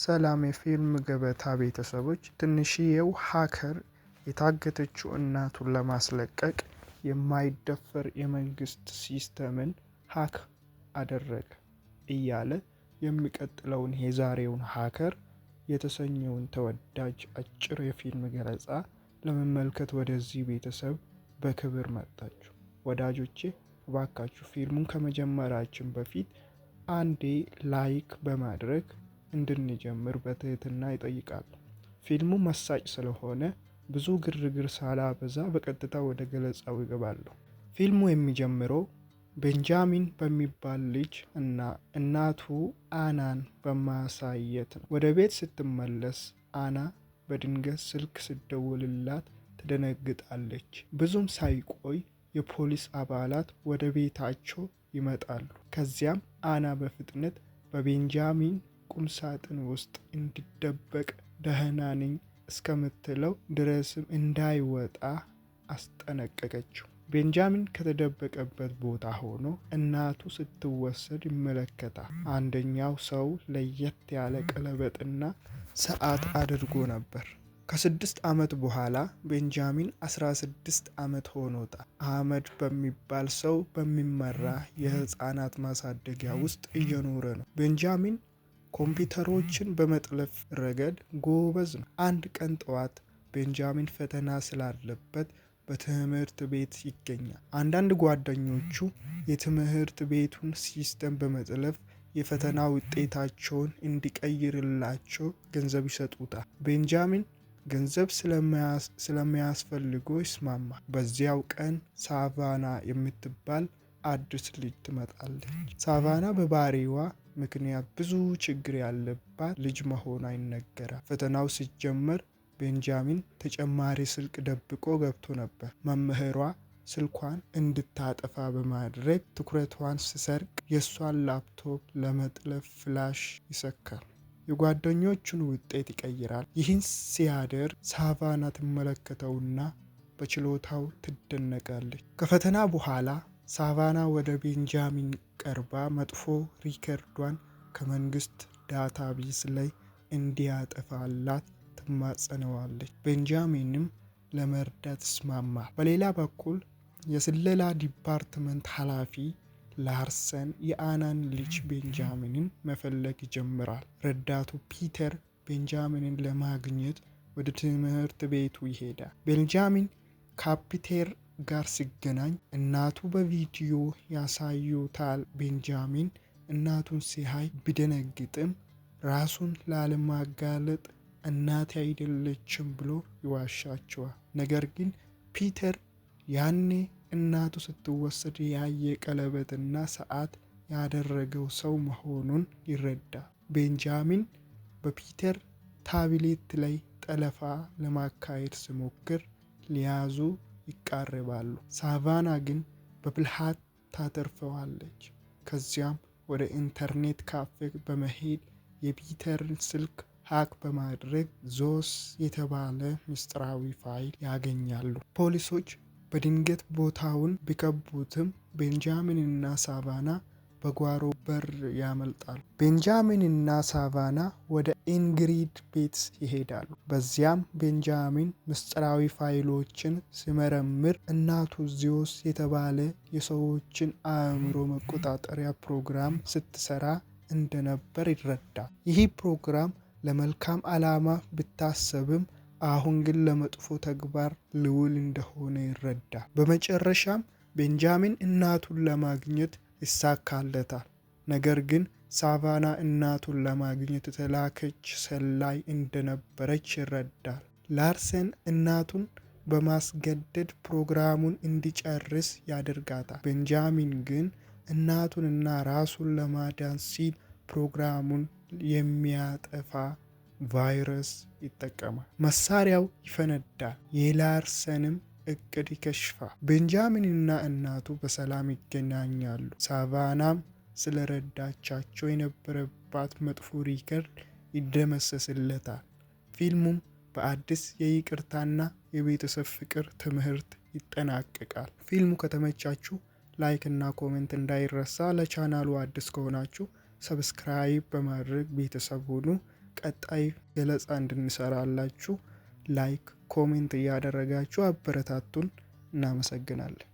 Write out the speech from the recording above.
ሰላም የፊልም ገበታ ቤተሰቦች፣ ትንሽዬው hacker የታገተችው እናቱን ለማስለቀቅ የማይደፈር የመንግስት system ን hack አደረገ እያለ የሚቀጥለውን የዛሬውን Hacker የተሰኘውን ተወዳጅ አጭር የፊልም ገለጻ ለመመልከት ወደዚህ ቤተሰብ በክብር መጣችሁ። ወዳጆቼ፣ እባካችሁ ፊልሙን ከመጀመራችን በፊት አንዴ like በማድረግ እንድንጀምር በትህትና ይጠይቃሉ። ፊልሙ መሳጭ ስለሆነ ብዙ ግርግር ሳላበዛ በቀጥታ ወደ ገለጻው ይገባለሁ። ፊልሙ የሚጀምረው ቤንጃሚን በሚባል ልጅ እና እናቱ አናን በማሳየት ነው። ወደ ቤት ስትመለስ አና በድንገት ስልክ ስደውልላት ትደነግጣለች። ብዙም ሳይቆይ የፖሊስ አባላት ወደ ቤታቸው ይመጣሉ። ከዚያም አና በፍጥነት በቤንጃሚን ቁምሳጥን ውስጥ እንዲደበቅ፣ ደህና ነኝ እስከምትለው ድረስም እንዳይወጣ አስጠነቀቀችው። ቤንጃሚን ከተደበቀበት ቦታ ሆኖ እናቱ ስትወሰድ ይመለከታል። አንደኛው ሰው ለየት ያለ ቀለበጥና ሰዓት አድርጎ ነበር። ከ6 ዓመት በኋላ ቤንጃሚን 16 ዓመት ሆኖታል። አህመድ በሚባል ሰው በሚመራ የህፃናት ማሳደጊያ ውስጥ እየኖረ ነው። ቤንጃሚን ኮምፒውተሮችን በመጥለፍ ረገድ ጎበዝ ነው። አንድ ቀን ጠዋት ቤንጃሚን ፈተና ስላለበት በትምህርት ቤት ይገኛል። አንዳንድ ጓደኞቹ የትምህርት ቤቱን system በመጥለፍ የፈተና ውጤታቸውን እንዲቀይርላቸው ገንዘብ ይሰጡታል። ቤንጃሚን ገንዘብ ስለሚያስፈልገው ይስማማል። በዚያው ቀን ሳቫና የምትባል አዲስ ልጅ ትመጣለች። ሳቫና በባህሪዋ ምክንያት ብዙ ችግር ያለባት ልጅ መሆኗ ይነገራል። ፈተናው ሲጀመር ቤንጃሚን ተጨማሪ ስልክ ደብቆ ገብቶ ነበር። መምህሯ ስልኳን እንድታጠፋ በማድረግ ትኩረቷን ሲሰርቅ የእሷን ላፕቶፕ ለመጥለፍ flash ይሰካል። የጓደኞቹን ውጤት ይቀይራል። ይህን ሲያደርግ ሳቫና ትመለከተውና በችሎታው ትደነቃለች። ከፈተና በኋላ ሳቫና ወደ ቤንጃሚን ቀርባ መጥፎ record ዷን ከመንግስት database ላይ እንዲያጠፋላት ትማጸነዋለች። ቤንጃሚንም ለመርዳት ይስማማል። በሌላ በኩል የስለላ department ኃላፊ ላርሰን የአናን ልጅ ቤንጃሚንን መፈለግ ይጀምራል። ረዳቱ ፒተር ቤንጃሚንን ለማግኘት ወደ ትምህርት ቤቱ ይሄዳል። ቤንጃሚን ከፒተር ጋር ሲገናኝ እናቱ በቪዲዮ ያሳዩታል። ቤንጃሚን እናቱን ሲያይ ቢደነግጥም ራሱን ላለማጋለጥ እናቴ አይደለችም ብሎ ይዋሻቸዋል። ነገር ግን ፒተር ያኔ እናቱ ስትወሰድ ያየ ቀለበትና ሰዓት ያደረገው ሰው መሆኑን ይረዳል። ቤንጃሚን በፒተር ታብሌት ላይ ጠለፋ ለማካሄድ ሲሞክር ሊያዙ ይቃረባሉ። ሳቫና ግን በብልሃት ታተርፈዋለች። ከዚያም ወደ ኢንተርኔት ካፌ በመሄድ የፒተርን ስልክ hack በማድረግ ዞስ የተባለ ምስጢራዊ ፋይል ያገኛሉ። ፖሊሶች በድንገት ቦታውን ቢከቡትም ቤንጃሚንና ሳቫና በጓሮ በር ያመልጣሉ። ቤንጃሚንና ሳቫና ወደ ኢንግሪድ ቤት ይሄዳሉ። በዚያም ቤንጃሚን ምስጢራዊ ፋይሎችን ሲመረምር እናቱ ዚዮስ የተባለ የሰዎችን አእምሮ መቆጣጠሪያ ፕሮግራም ስትሰራ እንደነበር ይረዳል። ይህ ፕሮግራም ለመልካም ዓላማ ቢታሰብም አሁን ግን ለመጥፎ ተግባር ሊውል እንደሆነ ይረዳል። በመጨረሻም ቤንጃሚን እናቱን ለማግኘት ይሳካለታል። ነገር ግን ሳቫና እናቱን ለማግኘት የተላከች ሰላይ እንደነበረች ይረዳል። ላርሰን እናቱን በማስገደድ ፕሮግራሙን እንዲጨርስ ያደርጋታል። ቤንጃሚን ግን እናቱንና ራሱን ለማዳን ሲል ፕሮግራሙን የሚያጠፋ ቫይረስ ይጠቀማል። መሳሪያው ይፈነዳል። የላርሰንም እቅድ ይከሽፋል። ቤንጃሚንና እናቱ በሰላም ይገናኛሉ። ሳቫናም ስለረዳቻቸው የነበረባት መጥፎ record ይደመሰስለታል። ፊልሙም በአዲስ የይቅርታና የቤተሰብ ፍቅር ትምህርት ይጠናቀቃል። ፊልሙ ከተመቻችሁ like እና comment እንዳይረሳ። ለቻናሉ አዲስ ከሆናችሁ subscribe በማድረግ ቤተሰብ ሁኑ። ቀጣይ ገለጻ እንድንሰራላችሁ like፣ comment እያደረጋችሁ አበረታቱን። እናመሰግናለን።